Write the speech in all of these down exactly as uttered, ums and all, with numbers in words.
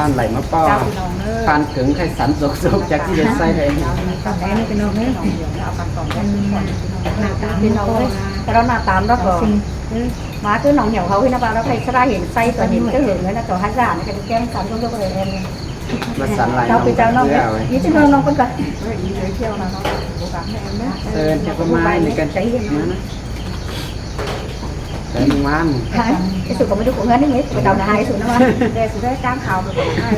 Ăn đảy ꞌmá ꞌpo. Chao pi ꞌnọng ꞌnớ. Phan cứng khay sắn sộc sộc chắc ꞌchí đảy ꞌsái đảy. Chao pi ꞌnọng ꞌnớ. Ăn ꞌnạ tam ꞌnọng ꞌnớ. Chao pi ꞌnọng ꞌnớ. Chao pi ꞌnọng ꞌnớ. Chao ꞌnạ tam ꞌnọng ꞌnớ. ꞌMá ꞌcứ ꞌnọng ꞌnhẻo hảư ꞌnị ꞌnạ, ꞌva ꞌnọng khay sá đa hên ꞌsái tua hên ꞌcứ hưng ꞌnớ, ꞌnạ ꞌchọ hák dả ꞌnạ, khay ꞌchí ꞌkém sắn sộc sộc đảy em. ꞌMá sắn lai ꞌnọng ꞌnọng ꞌcứ ꞌnọng. Đi ꞌchí ꞌnọng ꞌnọng ꞌcốn ꞌcọ. Sơn cho có mai này cần. Má ꞌnớ. Đấy, ngoan. Hả? Cái sụt có mấy đứa cũng ngắn đấy, cái tàu là hai sụt nó mà. Để sụt đấy, trang khảo được hai.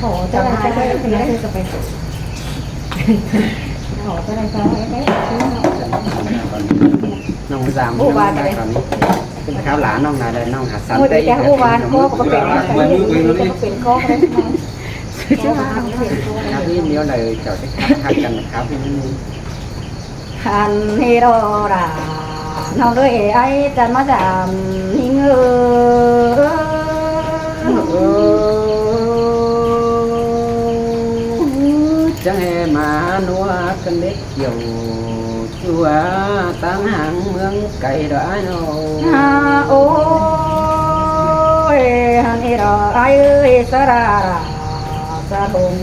Khổ cho là hai cái đấy. Khổ cho là hai cái đấy. ꞌNọng dám. Ủa, ba cái. Kháo lá ꞌnọng là ꞌnọng hả sắn. Ủa, đây cái ꞌnọng. Ủa, ba, có, có cái, có cái, có cái. Kháo đi, nếu là cháu sẽ kháo, kháo cần kháo đi. Ăn ꞌhế ꞌló đa, ꞌnọng ơi, ai chắng ꞌmá dám ꞌnhính ơ. Chắng ꞌhế ꞌmá ꞌnua căn đét kiẻo, ꞌchua táng háng ꞌmướng cay đó ai ꞌnớ. Hả, ôi, ăn ꞌhế ꞌló ai ơi, sá đa đa, sá đông,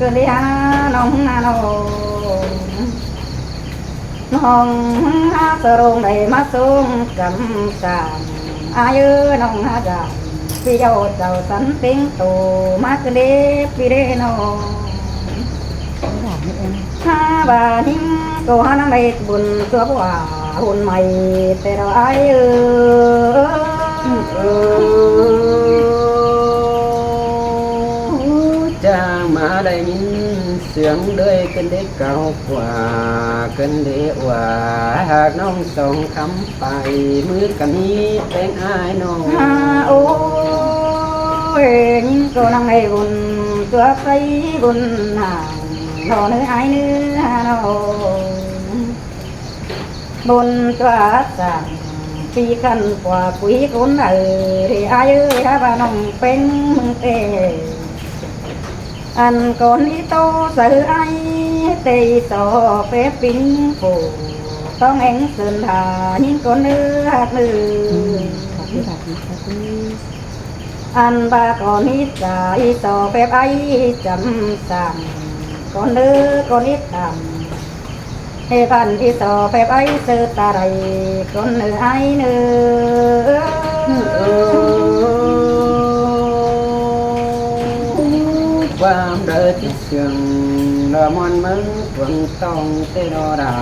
ꞌcứn đi hả ꞌnọng hả ꞌnọng. ꞌNọng hák sá đông đảy ꞌmá sông cắm sàng, ai ơi ꞌnọng hák dám, ꞌpi ꞌchọ chảu sắn ꞌpéng tô, ꞌmá ꞌcứn đế ꞌpi đế ꞌnọng. Hả, ꞌva ꞌnhính ꞌcọ hả ꞌnọng đảy bun tua ꞌpọ hả, hôn mai té ꞌló ai ơi. Chắng ꞌmá đảy ꞌnhính sương đơi ꞌcứn đế cáo ꞌquá, ꞌcứn đế ꞌquá hák ꞌnọng song khắm pay, ꞌmứ căn ꞌnị ꞌpéng ai ꞌnọng. Hả, ôi, ꞌnhính ꞌcọ ꞌnọng đảy bun tua pay bun hả, ꞌnọ ꞌnớ ai ꞌnớ hả ꞌnọng. Bun tua sàng, ꞌpi căn ꞌquá quí cốn đảy, ꞌlế ai ơi, hả ꞌva ꞌnọng ꞌpéng ꞌmướng té. Ăn cón đi tô sáư ai, té ꞌi so phép ꞌpi ꞌnhính phủ, ꞌtóng ꞌén sơn thả ꞌnhính cón ꞌnớ hák ꞌnớ. Ăn ꞌva cón đi sa ꞌi so phép ai chăm sàng, cón ꞌnớ cón đi tăm. ꞌHế ꞌvan ꞌi so phép ai sư ta đảy, cón ꞌnớ ai ꞌnớ. Quám đaư ꞌchí sương, ꞌló ꞌmuôn ꞌmướng cuông tong té ꞌló đa,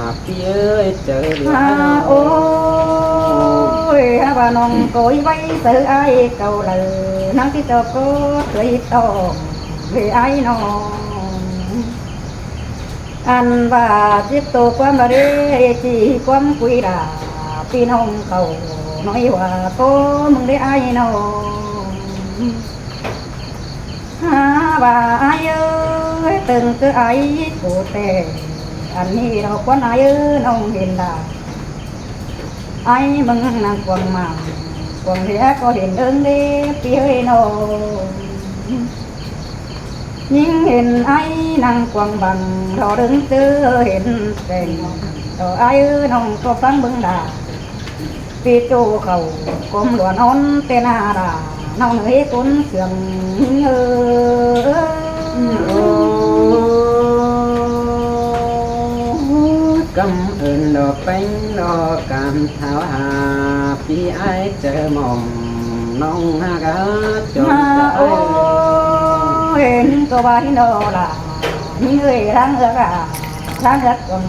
ꞌpi ơi, chaư đi. Hả, ôi, hả ꞌva ꞌnọng ꞌcọ ꞌi ꞌvạy sáư ai cảu đaư, ꞌnăng ꞌchí ꞌchọ ꞌcọ ꞌtoi tong, ꞌlế ai ꞌnọng. Ăn ꞌva chếp tô quám đa đế, ꞌchí quám quí đa, ꞌpi ꞌnọng khảu ꞌnọi ꞌva ꞌcọ ꞌmướng đế ai ꞌnọng. Hả ꞌva ai ơi, tưng ꞌcứ ai ꞌcọ té, ăn ꞌnị ꞌló quán ai ơi ꞌnọng hên đa. Ai ꞌmướng ꞌnăng cuông măng, cuông ꞌlế ꞌcọ hên ưng đế ꞌpi ơi ꞌnọng. ꞌNhính hên ai ꞌnăng cuông băng, ꞌló đương ꞌchớ hên teng, ꞌló ai ơi ꞌnọng ꞌcọ ꞌphắng ꞌmướng đa. ꞌPi ꞌchọ khảu cốm ꞌluôn ón té ꞌnạ đa, ꞌnọng ơi cốn sương ꞌnhính ơ. Căm ơn ꞌló ꞌpéng ꞌló cam tháo hả, ꞌpi ai chaư mỏm ꞌnọng hả cá chốn. Hả, ôi, ꞌnhính ꞌcọ ꞌva ꞌnhính ꞌló đa, ꞌnhính ơi, ꞌláng ước đa, ꞌláng ước cuông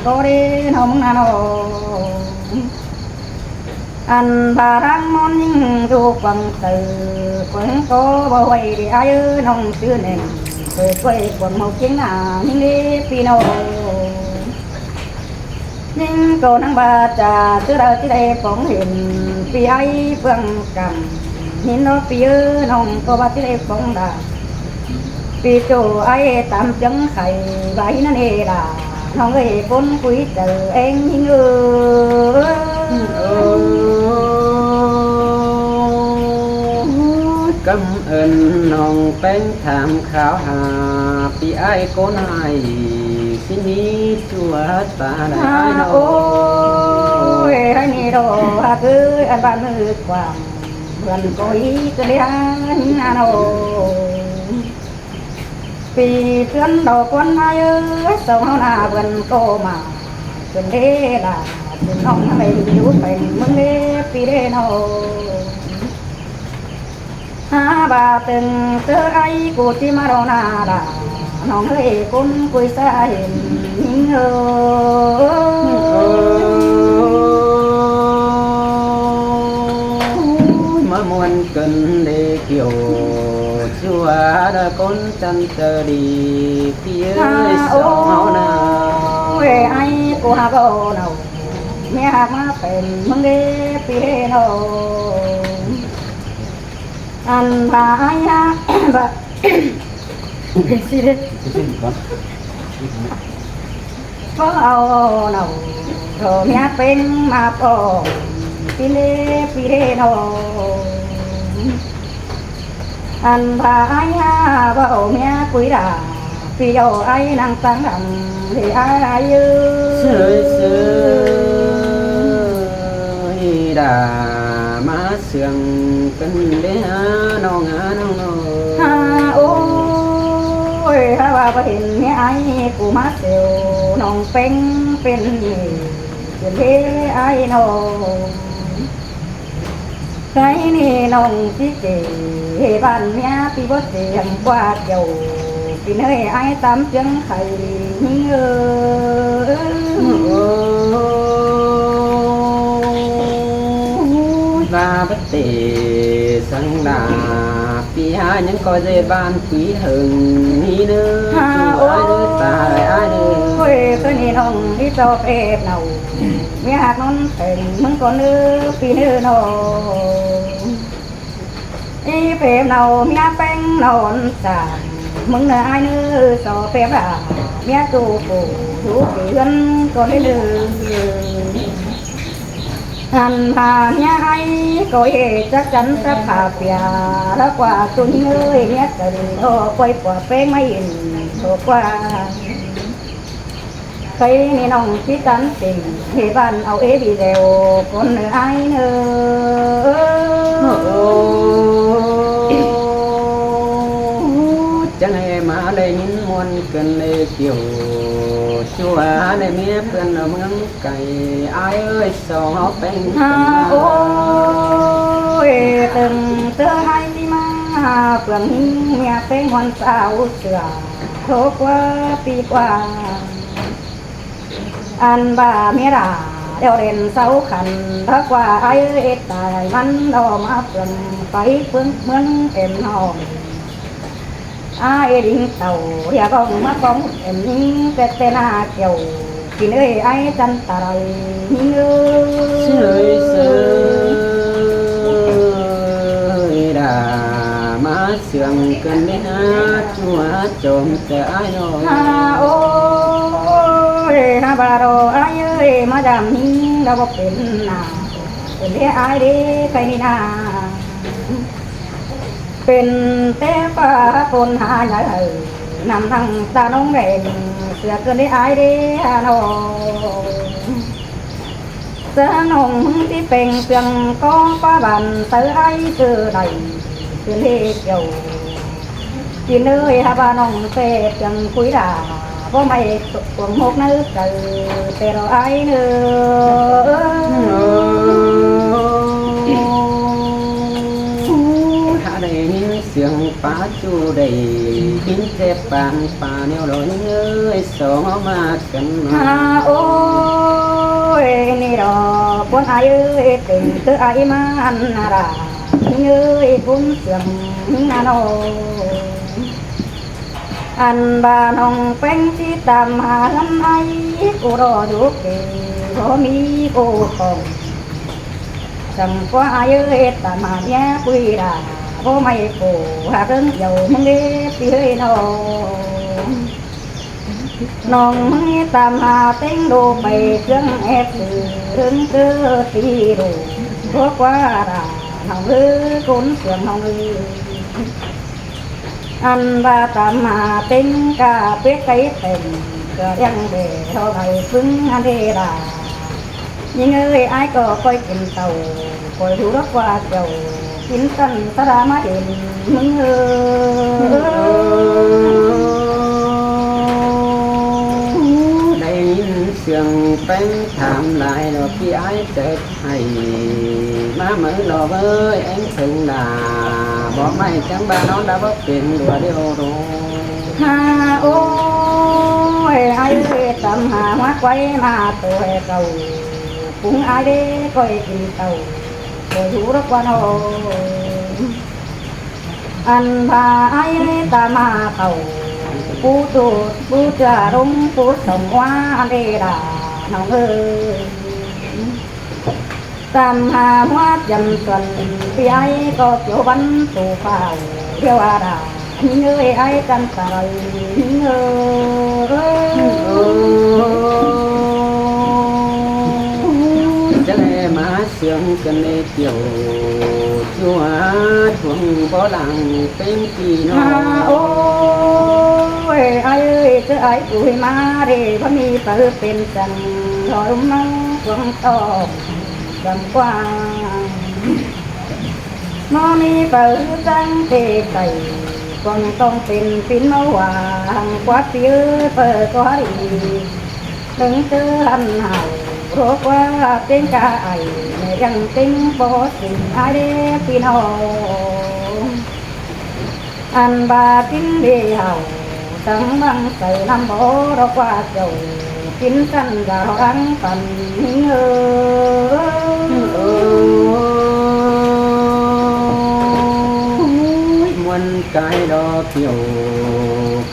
ꞌcọ đế ꞌnọng ꞌmướng ꞌnặn ꞌnớ. Ăn ꞌva ꞌláng ꞌmôn ꞌnhính du cuông taư, cuông ꞌcọ báu ꞌhuây đi ai ơi ꞌnọng ꞌchư nẻn, ꞌpưa ꞌquới cuông ꞌmá kiếng ꞌnạ ꞌnhính đế ꞌpi ꞌnọng. ꞌNhính ꞌcọ ꞌnăng ꞌva chaư ꞌchư đaư ꞌchí đảy phóng hên, ꞌpi ai ꞌpương căm, ꞌnhính ꞌnớ ꞌpi ơi ꞌnọng ꞌcọ ꞌva ꞌchí đảy phóng đa. ꞌPi ꞌchọ ai tam chướng khay, ꞌva ꞌnị ꞌnặn ê đa, ꞌnọng ơi cốn quí chaư ꞌeng ꞌnhính ơ. Căm ơn ꞌnọng ꞌpéng tham kháo hả, ꞌpi ai cốn ai, ꞌsịn ꞌnị ꞌchua ta đảy ai ꞌnớ. Ôi, ꞌhại ꞌnị ꞌló hả ꞌcứ, ăn ꞌva ꞌmứ cuông ꞌhướn ꞌcọ ꞌí ꞌcọ ꞌlé ꞌnị ꞌnớ. ꞌPi ꞌchướn đaư ꞌcốn ái ơi, song ꞌháu ꞌna ꞌhướn ꞌcọ ꞌmá ꞌchướn ꞌlé lả, ꞌchướn ꞌnọng ꞌnhắng đảy dú pên ꞌmướng ꞌlé ꞌpi ꞌlé ꞌnớ. Hả ꞌva tưng ꞌtớ ái ꞌcọ ꞌchí ꞌmá đaư ꞌna lả, ꞌnọng ơi ꞌcốn ꞌcúi ꞌsá hên ꞌnhính ơi. ꞌMá ꞌmuôn ꞌcợn đê kiẻo ꞌchua đa ꞌcốn chăn chaư đi ꞌpi ơi. Hả song ꞌháu ꞌna ơi, ái ꞌcọ hả báu ꞌnọ, ꞌmía ꞌhặc ꞌmá pên ꞌmướng ꞌlé ꞌpi ꞌlé ꞌnớ. Ăn ꞌva ái hả, ꞌva ꞌpứng ꞌsịn đé. ꞌCọ au ꞌnọ, ꞌtố ꞌmía ꞌpéng ꞌmá ꞌpọ ꞌpi ꞌlé ꞌpi ꞌlé ꞌnớ. Ăn ꞌva ái hả báu ꞌmía ꞌcúi đa, ꞌpi au ái ꞌnăng ꞌtáng đăm ꞌlế ái ơi. ꞌSới ꞌsới đa ꞌmá sương ꞌcợn đé hả ꞌnọng hả ꞌnọng ꞌnớ. Hả ơi, hả ꞌva báu hên ꞌmía ái ꞌcọ ꞌmá sẻo ꞌnọng ꞌpéng pên ꞌcợn đé ái ꞌnớ. Cái ꞌnị ꞌnọng ꞌchí kể ꞌhế ꞌván ꞌmía ꞌpi báu ꞌchí hẳn ꞌquá kiẻo. ꞌPi ơi ái tắm ꞌchương khay ꞌnhính ơi. ꞌVa báu tể săng đa ꞌpi hả ꞌnhắng ꞌcọ dễ ꞌván ꞌpi hơng ꞌnị ꞌnớ. Hả ôi, ái ơi, ta ái ơi. Ôi, ꞌcọ ꞌnị ꞌnọng ꞌí ꞌchọ phép ꞌnọ. ꞌMía ꞌhặc ꞌnón pên ꞌmướng ꞌcốn ꞌnớ ꞌpi ꞌnớ ꞌnớ. Ê phép ꞌnọ ꞌmía ꞌpéng ꞌnón sảng ꞌmướng ꞌnớ ái ꞌnớ, so phép hả ꞌmía ꞌchu phủ dú ꞌpi ꞌhướn ꞌcốn ꞌnớ. Ăn hả ꞌmía ái ꞌcọ ê chắc chắn sắp hả pia, lỏ ꞌquá ꞌchu ꞌnhính ơi ꞌmía chaư đi ꞌnọ, ꞌquái pua ꞌpéng ꞌmá ỉn ꞌcọ ꞌquá. Cái ꞌnị ꞌnọng ꞌchí tán tỉnh ꞌhế ꞌván au ê video ꞌcốn ꞌnớ ái ꞌnớ. Chắng ꞌhế ꞌmá đảy ꞌnhính ꞌmuôn ꞌcợn đê kiẻo ꞌchua đảy ꞌmía ꞌpươn au ꞌmướng cay ái ơi, so ꞌpéng. Hả ôi, tưng ꞌtớ ái ꞌchí ꞌmá phướng ꞌmía ꞌpéng ꞌmuôn sau sửa ꞌtố ꞌquá ꞌpi ꞌquá. Ăn ꞌva ꞌmía đa đeo đen sau khăn, lỏ ꞌquá ái ơi, ết tai ꞌmắn đo ꞌmá phướng pay phướng ꞌmướng êm ꞌnọng. Ái đinh tảu ꞌlẹo ꞌcóng ꞌmá ꞌcóng êm ꞌnhính ꞌtẹ ꞌtẹ ꞌna kiẻo. ꞌPi ơi ái chăn ta đảy ꞌnhính ơi. ꞌSới ꞌsới đa ꞌmá sương ꞌcợn đé hả ꞌchua chom chaư ái ꞌnớ. Hả ôi, hả ꞌva đo ái ơi, ꞌmá dăm ꞌnhính đa báu pên ꞌna, pên đé ái đé cái ꞌnị ꞌna. Pên té ꞌpá ꞌcốn hả nhảy hảư, năm thăng ta ꞌnọng đảy sửa ꞌcợn đé ái đé hả ꞌnớ. Sớ ꞌnọng ꞌchí pên sương ꞌcó ꞌpá ꞌván sớ ái ꞌchư đảy ꞌcợn đé kiẻo. ꞌPi ơi hả ꞌva ꞌnọng ꞌtẹ sương ꞌcúi đa, báu ꞌmạy cuông ꞌhốc ꞌnớ chaư ꞌtẹ đo ái ꞌnớ. Hả đảy ꞌnhính sương pá ꞌchu đảy ꞌnhính ꞌtẹ pang pá ꞌnéo đo ꞌnhính ơi, so ꞌmá ꞌcợn. Hả ôi, ꞌnị đo ꞌcốn ái ơi, tỉnh ꞌtớ ái ꞌmá ăn ꞌna đa ꞌnhính ơi, ꞌcốn sương ꞌnhính ꞌna ꞌnớ. Ăn ꞌva ꞌnọng ꞌpéng ꞌchí tam hả ꞌhướn ái, ꞌcọ đo dú kê báu ꞌmí ꞌcọ khong. Săng ꞌquá ái ơi, tam hả ꞌmía ꞌcúi đa, báu ꞌmạy ꞌcọ hả ꞌcớng dẻo ꞌmướng đé ꞌpi ơi ꞌnớ. ꞌNọng ꞌmí tam hả ꞌtếng đô pay ꞌcướng ép sư ꞌhướng ꞌcớ ti đô, báu ꞌquá đa ꞌnọng ơi, ꞌcốn sương ꞌnọng ơi. Ăn ꞌva tam hả ꞌtếng ca pét cáy tẻng, ꞌcọ đang đe ꞌhọ đảy ꞌpứng ăn đé đa. ꞌNhính ơi, ái ꞌcọ ꞌcoi kin tảu, ꞌcoi dú lỏ ꞌquá kiẻo. Kin căn sá đa ꞌmá đêm ꞌmứng ơi. Đảy ꞌnhính siêng ꞌpéng tham lai lo ꞌpi ải, chảu hảư ꞌmá máư lo ꞌvới ꞌéng thong đa, bók ꞌmạy chắng ba ꞌnón đa bók pên đua điêu đô. Ha, ôi, ải ơi, tăm ha ꞌmá quay ꞌmá tô hê cau, pung ải đé ꞌcoi kin tau, ꞌcoi dú đốc ꞌquá ꞌnọng. Ăn ba ải ơi, ta ꞌmá khảu, pú tút, pú ꞌchưa ꞌlống, pú sông ꞌquá ăn đé đa, ꞌnọng ơi. Tăm ha ꞌmá chăm xuân, ꞌpi ải ꞌcọ kiêu bắn tô phao, điêu a đa, ꞌnhính ơi, ải căn ta ꞌlới, ꞌnhính ơi. Chắng ꞌmá siêng căn ꞌnê kiêu, ꞌchua thuông bó lăng ꞌpéng ꞌpi ꞌnọng. Ha, ôi, ải ơi, chớ ải cúi ꞌmá đê, báu ꞌmí phaư pên chắng, lo ꞌlum ꞌmá cuông tỏng, cuông ꞌquá. ꞌMá ꞌmí phaư chắng tê tảy, cuông tỏng pên pín ꞌmá hua, hăng ꞌquá ꞌpi ơi phaư ꞌcọ đi. Đớng ꞌtứ hăn hảư, rô ꞌquá ꞌtếng ca ải, ꞌmẹ ꞌdặng ꞌtếng bó sing ải đé ꞌpi ꞌnọng. Ăn ba kin đê hảư, chắng băng say năm bó đo ꞌquá chảu, kin căn ba ꞌlo đăng păn ꞌnhính ơi. Ôi, muôn cai đo kiêu,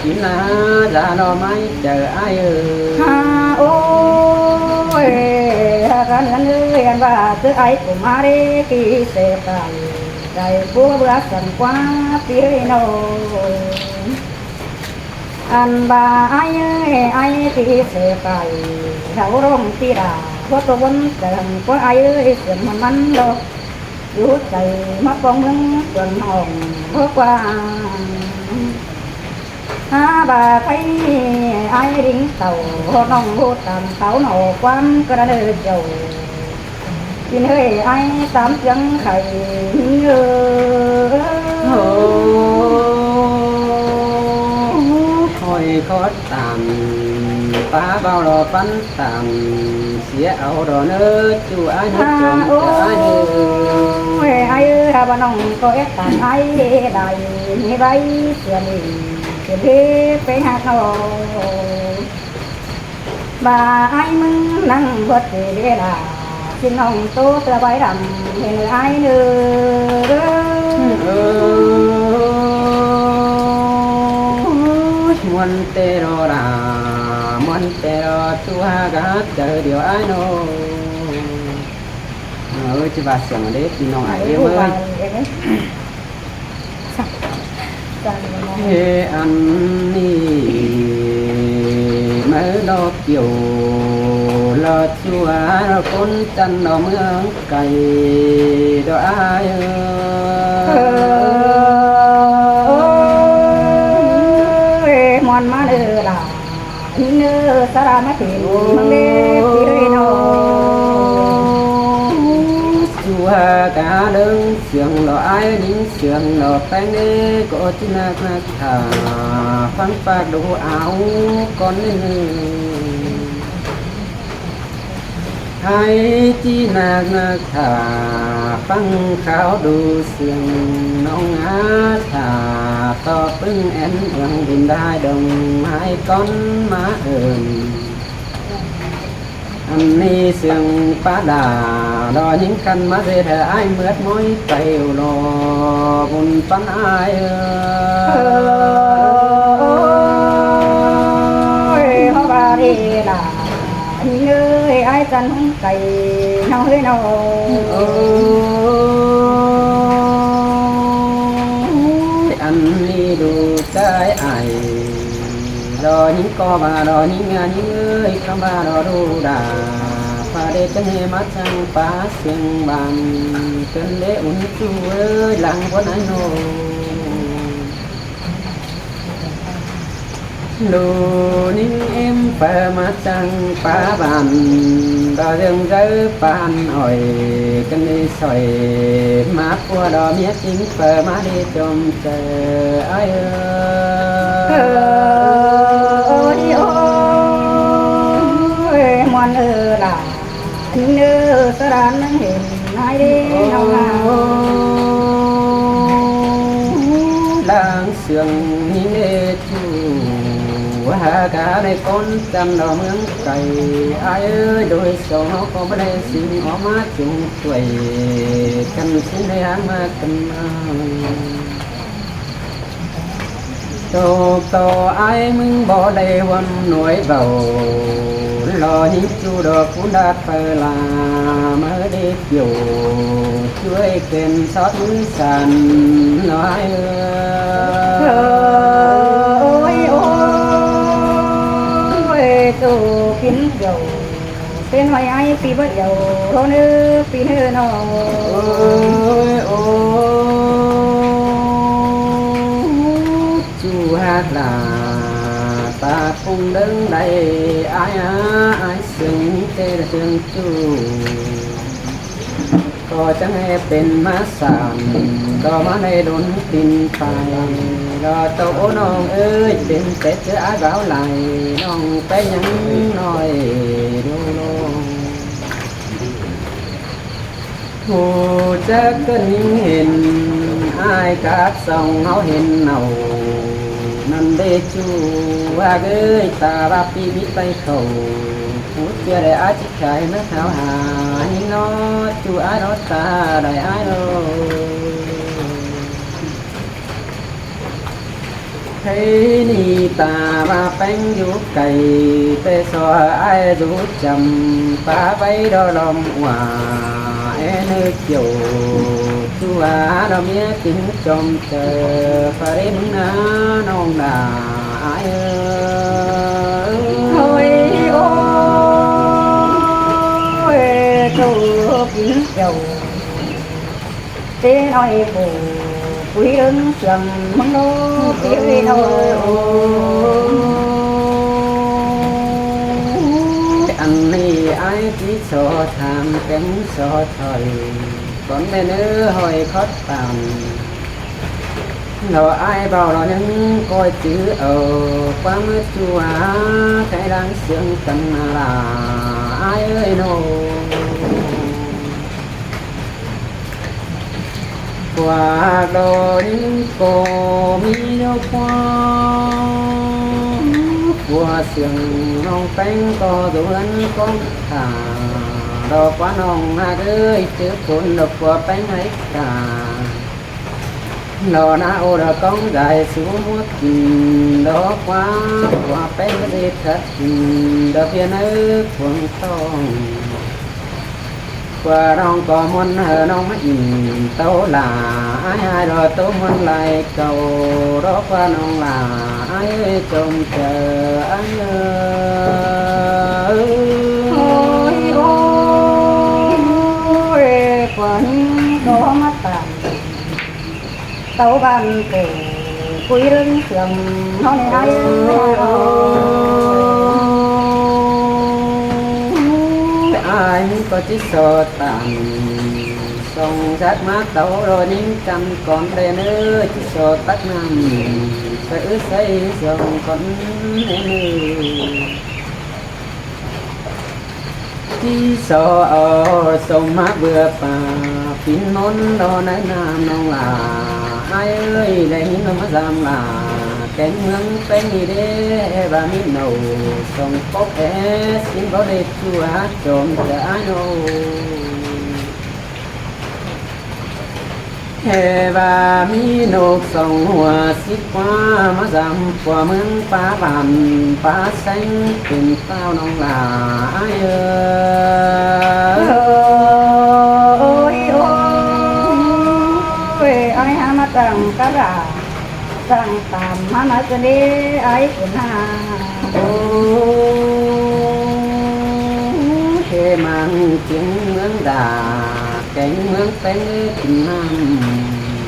kin a da đo ꞌmái chaư ải ơi. Ha, ôi, ha căn ăn ơi, ăn ba chớ ải cúm ꞌmá đé ꞌpi sê pay, đảy pú bưa săn ꞌquá ꞌpi ơi ꞌnọng. Ăn ba ải ơi, ải ꞌpi sê pay, hảư ꞌlống ꞌpi đa, ꞌhụ tô bón chắng ꞌquá ải ơi, siêng ꞌmắn ꞌmắn lo. Dú chảy ꞌmá pong ꞌmướng tuần hỏng ꞌhụ ꞌquá. Ha ba khay ải đính tảu, ꞌhụ ꞌnọng ꞌhụ tăm tảu ꞌnọ ꞌquám ꞌcọ đa ꞌnớ chảu. Kin hơi ải tăm chắng khay ꞌnhính ơi. Ôi, khỏi khót tăm, pá bao lo pắn tăm, sia au đo ꞌnớ ꞌchu ải ꞌnớ. Ha, chom ꞌchu ải ꞌnớ. Ôi, ải ơi, ha ba ꞌnọng ꞌcọ ét tăm ải đảy, ꞌmí báy sia ꞌnị, sia ꞌlế ꞌpéng ꞌhặc ꞌnọng. Ba ải ꞌmứng ꞌnăng bớt tê đé đa, kin ꞌnọng tô tưa báy đăm, hên ải ꞌnớ. Ôi, muôn tê đo đa, muôn tê đo ꞌchu ha gá chaư điêu ải ꞌnọng. Ơ, ꞌchí ba siêng đé ꞌpi ꞌnọng ải ơi. Ê, ăn ꞌnị máư lo kiêu, lo ꞌchua, lo ꞌcốn chăn, lo ꞌmướng cay, lo ải ơi. Ơi, muôn ꞌmá ꞌnớ đa. Ơ, sa đa ꞌmá tên ꞌmướng đé ꞌpi ơi ꞌnọng. ꞌChua cá đớng siêng lo ải, ꞌnhính siêng lo ꞌpéng đé, ꞌcọ ꞌchí ꞌnặc ꞌnặc thả, ꞌphắng pác đu au con ꞌnị. Hảư ꞌchí ꞌnặc ꞌnặc thả, ꞌphắng kháo đu siêng ꞌnọng a thả, ꞌto ꞌpứng én ương đin đai đồng hảư con ꞌmá ơn. Ăn ꞌnị siêng pá đa, lo ꞌnhính căn ꞌmá ꞌdệt hảư ải ꞌmướt ꞌmới pay lo, bun păn ải ơi. Ôi, hảư ba đi đa, ꞌnhính ơi, ải chăn ꞌhung cay, ꞌnọng ơi ꞌnọng. Ôi, ăn ꞌnị đu cai ải, lo ꞌnhính ꞌcọ ba lo ꞌnhính a ꞌnhính ơi, ꞌcọ ba lo đu đa, pha đé chắng ꞌhê ꞌmá chắng pá siêng ban, cơn đé ún ꞌchu ơi, lăng bón ải ꞌnọng. ꞌLụk ꞌnhính ꞌếm phaư ꞌmá ꞌchăng pá bản, ꞌcọ dươn dáư pán ỏi căn đi sỏi, ꞌmá ꞌpưa đo ꞌmía ꞌchính phaư ꞌmá đi ꞌchom chaư ải ơi. Ôi, ôi, ôi, ꞌmuôn ơi lả. ꞌNhính ơi, sa đán ꞌnhính hên ải đi nong a. Ôi, láng sương ꞌnhính ơi ꞌchu, hák a ꞌnị ꞌcốn chăm đo ꞌmướng cai ải ơi, đôi song ꞌháu ꞌcọ báu đảy sính ók ꞌmá chung ꞌquái căn, sính đảy háng ꞌmá căn a. Tô tô ải ꞌmứng báu đảy ꞌhuôm ꞌnọi báu, lo ꞌnhính ꞌchu đo ꞌcốn đac phaư la, ꞌmá đi kiẻo ꞌchu ơi kén sót ꞌmứ san lo ải ơi. Ôi, ôi, tô kin kiẻo. Pên ải ải ꞌpi báu yau, ꞌhôn ơi ꞌpi ꞌnớ ꞌnọ. Ôi, ôi, ꞌchu hák lả, ta ꞌpứng đớng đảy ải a, ải sương ꞌnhính ꞌchớ đa ꞌchương ꞌchu. ꞌCọ chắng ꞌhế pên ꞌmá san, ꞌcọ ꞌmá đảy đốn tin pay, lo tô ꞌnọng ơi, pên ꞌtẹ ꞌchớ ải báo lai, ꞌnọng ꞌpéng ꞌnhắng ꞌnọi đu ꞌlống. ꞌHụ chắc ꞌcợn ꞌnhính hên, ải cắp song ꞌháu hên nảu, ꞌnặn đé ꞌchu, hák ơi, ta ꞌva ꞌpi ꞌmí ꞌtay khảu, ꞌhụ ꞌchưa đảy ải ꞌchí khai ꞌmá tháo ha, ꞌnhính ꞌnọ, ꞌchu ải ꞌnọ ta đảy ải ꞌnọ. Hê ꞌnị ta ꞌva ꞌpéng dú cai, ꞌtẹ so ải dú chăm, pá váy đo lom ꞌwa, é ꞌnư kiẻo, ꞌchu a đo ꞌmía kin ꞌchom chaư, pá đé ꞌmứng ꞌná ꞌnọng đa ải ơi. Ôi, ôi, tô kin kiẻo. Té ꞌnọi phủ, cúi ꞌlớng sương ꞌmướng ꞌnô, té ꞌnọi phủ. Ăn ꞌnị ải ꞌchí so tham, kéng so thỏi, cón đen ꞌnớ ꞌhọi khót tản. Lo ải báu lo ꞌnhắng ꞌcoi chứ au, ꞌquám ꞌmá ꞌchu a, cái láng sương căn lả ải ơi ꞌnô. Qua đo ꞌnhính ꞌcọ ꞌmí ꞌlẹo qua, qua sương ꞌnọng ꞌpéng ꞌcọ dú ꞌhướn ꞌcóng khả, lo qua ꞌnọng hák ơi, ꞌchớ phôn lo qua ꞌpéng ải khả. Lo ꞌná ô lo ꞌcóng dai sú muốt kin, lo qua, qua ꞌpéng ꞌmá dệt khắt kin, lo ꞌviạk ꞌnớ cuông tong. Qua ꞌnọng ꞌcọ ꞌmuôn hảư ꞌnọng ꞌmá ỉn tảu lả, ải ải lo tảu ꞌmuôn lai cau, lo qua ꞌnọng lả, ải ơi ꞌchom chaư, ải ơi. Ôi, ôi, qua ꞌnhính ꞌcọ ꞌmá tản. Tảu bản phủ, cúi ꞌlớng sương ꞌnọ ꞌnị ải. Ải ꞌcọ ꞌchí so tản, song dắt ꞌmá tảu lo ꞌnhính căn cón đen ơi, ꞌchí so tắt năm, sa ứt sáy song cón đen ơi. ꞌChí so au sông ꞌmá bưa pà, pín ꞌmốn lo nái ꞌnam ꞌnọng lả, ải ơi, đảy ꞌnhính ꞌnọng ꞌmá dăm lả, kéng ꞌmướng ꞌpéng ꞌnị đé, ꞌhê ꞌva ꞌmí nảu sông cốc é, sính báu đảy ꞌchu a, ꞌchom chaư ải ꞌnọng. ꞌHê ꞌva ꞌmí ꞌnộc song hua síp ꞌquá ꞌmá dăm pua ꞌmướng pá bản pá séng pên ꞌtạu ꞌnọng lả ải ơi. Ôi, ôi, ải hák ꞌmá chắng cắp lả, chắng tản ꞌmá ꞌnọi cơn đé ải cơn ha. Ô, ꞌchớ ꞌmáng kiêng ꞌmướng đa, kéng ꞌmướng ꞌpéng kin ꞌnặm.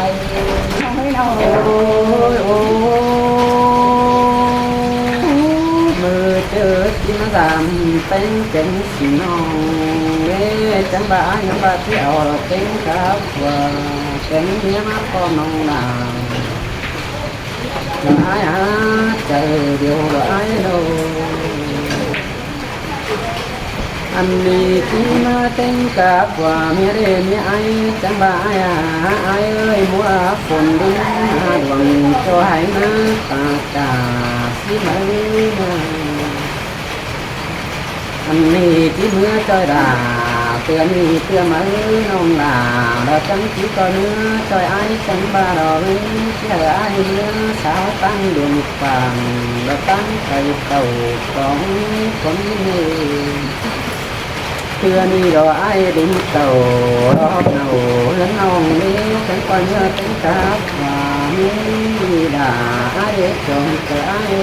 Ôi, ôi, ôi. ꞌMự ꞌchớ ꞌchí ꞌmá dăm ꞌpéng kéng sí ꞌnọng ꞌlế, chắng ꞌva ái ꞌnhắng ꞌva ꞌchí au kéng cắp ꞌva kéng ꞌmía ꞌmá ꞌpo ꞌnọng đa. Lỏ ái hák chaư điêu lỏ ái đaư. Ăn ꞌnị ꞌchí ꞌmá téng cắp ꞌva ꞌmía đé ꞌmía ái, chắng ꞌva ái a, ái ơi, ꞌmứa phôn đin ha đuang ꞌchọ hảư ꞌmá ta cả sí máư ꞌmá. Ăn ꞌnị ꞌchí ꞌmứa ꞌchoi đa, ꞌtưa ꞌnị ꞌtưa máư ꞌnọng đa, lỏ chắng ꞌchí ꞌchoi ꞌmứa ꞌchoi ái chắng ꞌva lỏ ꞌmứa ꞌchí hảư ái ꞌmứa sáu ꞌtáng đuôn pang, lỏ ꞌtáng cai cảu cóng cón ꞌnị. ꞌTưa ꞌnị lỏ ái đin cảu lỏ họp nảu ꞌhướn ꞌnọng ꞌlế, chắng ꞌcoi ꞌmứa téng cắp ꞌva ꞌmí đa ái đé chong cai ái.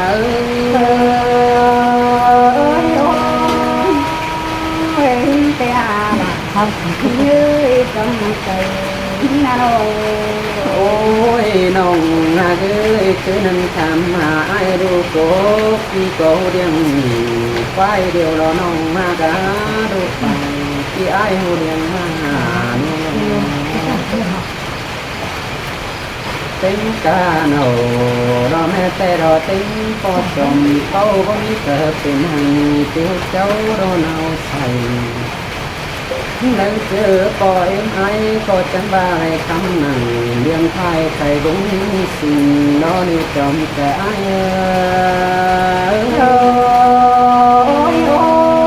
Ơi, ơi, ơi, té a, ơi, chong cai ꞌnị ꞌnọ. Ôi, ꞌnọng ꞌhặc ơi, ꞌchớ ꞌnặn tham hả ái đu cốc, ꞌpi cốc ꞌliệng ꞌquái điêu lỏ ꞌnọng ꞌhặc a, đu pay ꞌpi ái ꞌhụ ꞌliệng ꞌmá hả ꞌnị. Téng cá nảu lỏ ꞌmá té lỏ téng ꞌpo chom ꞌcáu báu ꞌmí ꞌcọ pên hăng ꞌtiếu ꞌcháu lỏ ꞌnáo sai. Nẳng ꞌchớ ꞌpo ꞌếm ải ꞌcọ chắng ꞌva lai khắm nẳng, ꞌliệng thái khay búng sung ꞌnọ ꞌnị chom ꞌchớ ải ới. Ôi, ôi,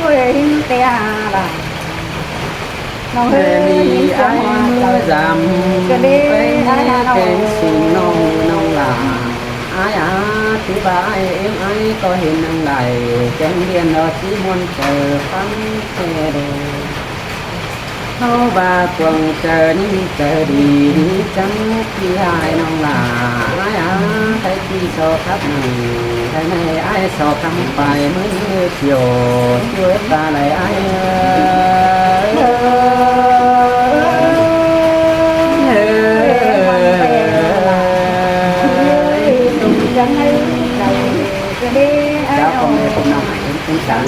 ôi, té à là. Nong ới, ꞌnị ải ꞌmứa dăm, ꞌpéng sung ꞌnọng ꞌnọng lả. Ải à, thứ ba ải ꞌếm ải ꞌcọ hên nẳng lai, chắng điện ꞌnọ ꞌchí ꞌmuôn ꞌchớ khắm ꞌtẹ đô. ꞌHáu ꞌva cuông ꞌchớ ꞌnị ꞌchớ đi, đi chắng ꞌpi ải ꞌnọng lả. Ải à, thái ꞌpi so khắp nẳng, thái ꞌnị ải so khắm pay ꞌmứa thiêu, ꞌchua ta lai ải ới. Chào con mẹ con nặng, con sáng.